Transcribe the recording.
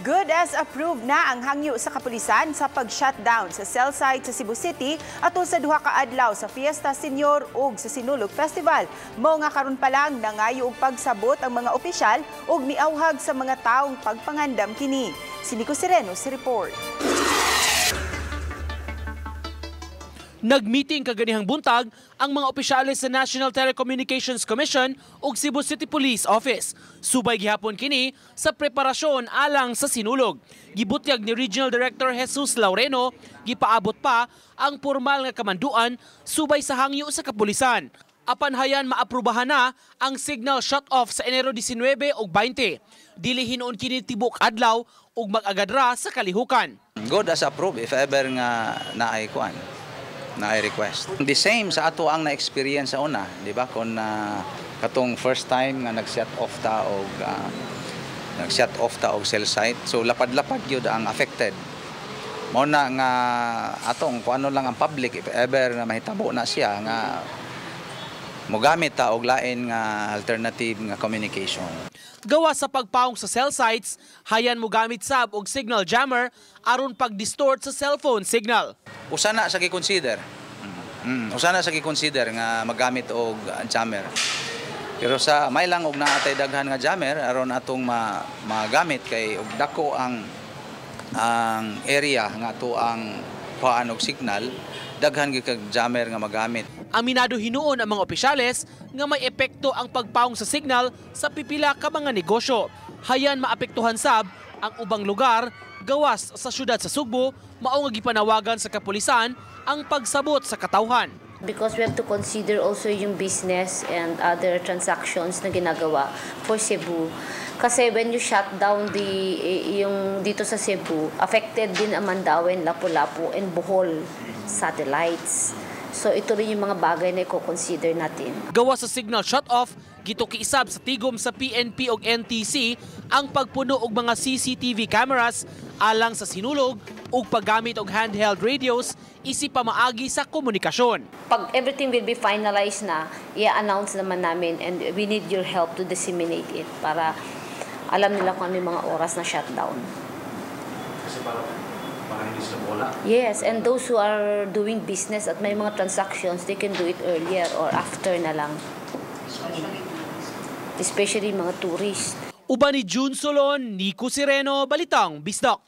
Good as approved na ang hangyo sa kapulisan sa pag-shutdown sa cell site sa Cebu City ato sa duha ka adlaw sa Fiesta Senior ug sa Sinulog Festival. Mao nga karon pa lang nangayo og pagsabot ang mga opisyal ug miawhag sa mga taong pagpangandam kini. Si Nico Sereno sa report. Nagmeeting kaganihang buntag ang mga opisyales sa National Telecommunications Commission ug Cebu City Police Office. Subay gihapon kini sa preparasyon alang sa Sinulog. Gibutyag ni Regional Director Jesus Laureno, gipaabot pa ang formal nga kamanduan subay sa hangyo sa kapulisan. Apan hayan maaprubahan na ang signal shut-off sa Enero 19 ug 20. Dili hinuon kini tibok adlaw ug mag-agadra sa kalihukan. Good as approved if ever nga naay kuan, na I request. The same sa ato ang na-experience sa una, di ba? Kung katong first time nga nag-set off ta og nag-set off ta og cell site. So lapad-lapad gyud ang affected. Mao na nga atong kung ano lang ang public, if ever na mahitabo na siya nga mogamit ta og lain nga alternative nga communication. Gawa sa pagpaong sa cell sites, hayan mo gamit sab og signal jammer aron pag-distort sa cellphone signal. Usa na sa gi-consider. Usa na sa gi-consider nga magamit og jammer. Pero sa may lang og naa tay daghan nga jammer aron atong magamit kay og dako ang area nga ato ang kuhaan og signal, daghan gyud kag jammer nga magamit. Aminado hinuon ang mga opisyales nga may epekto ang pagpaong sa signal sa pipila ka mga negosyo. Hayan maapektuhan sab ang ubang lugar gawas sa syudad sa Sugbo, mao nga gipanawagan sa kapulisan ang pagsabot sa katawhan. Because we have to consider also yung business and other transactions na ginagawa for Cebu. Kasi when you shut down the yung dito sa Cebu, affected din ang Mandaue, Lapu-Lapu and Bohol satellites. So ito rin yung mga bagay na i-consider natin. Gawa sa signal shut-off, gitukiisab sa tigom sa PNP ug NTC ang pagpuno og mga CCTV cameras alang sa Sinulog ug paggamit og handheld radios isip pamaagi sa komunikasyon. Pag everything will be finalized na, i-announce naman namin and we need your help to disseminate it para alam nila kung ano yung mga oras na shutdown. Kasi para hindi sila bola. Yes, and those who are doing business at may mga transactions, they can do it earlier or after na lang. Especially mga tourists. Uban ni June Solon, Nico Sireno, Balitang Bisdak.